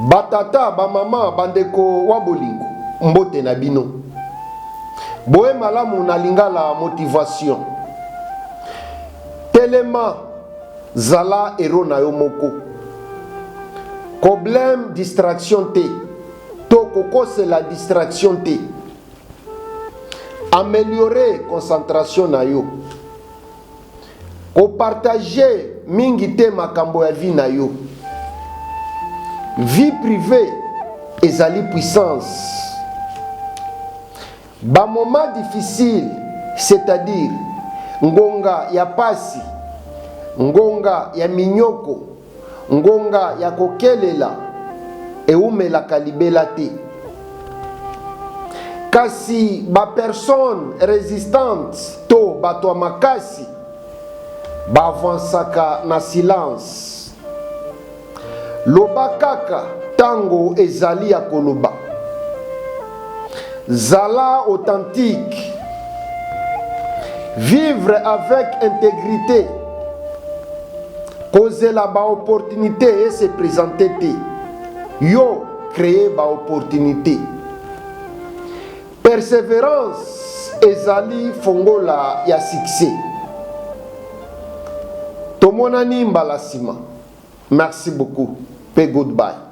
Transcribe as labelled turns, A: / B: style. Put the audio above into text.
A: Ba tata, ba mama, ba ndeko wa bolingo, mbote na bino. Boye malamu na Lingala Motivation. Telema, zala hero na yo moko. Ko blame distraction te to kokosela distraction te. Ameliorer concentration na yo. Ko partager mingi te makambo ya vie na yo. Vie privee ezali puissance. Ba moments difficiles, c'est-à-dire ngonga ya pasi, ngonga ya minyoko, ngonga ya kokelela ewumelaka libela te. Kasi ba personnes resistantes to bato ya makasi ba avancaka na silence. Loba kaka tango ezali ya koloba. Zala authentique. Vivre avec integrite. Kozela ba opportunites e se presenter te. Yo creer ba opportunites. Perseverance ezali fongola ya succès. Tomonani mbala sima. Merci beaucoup pe goodbye.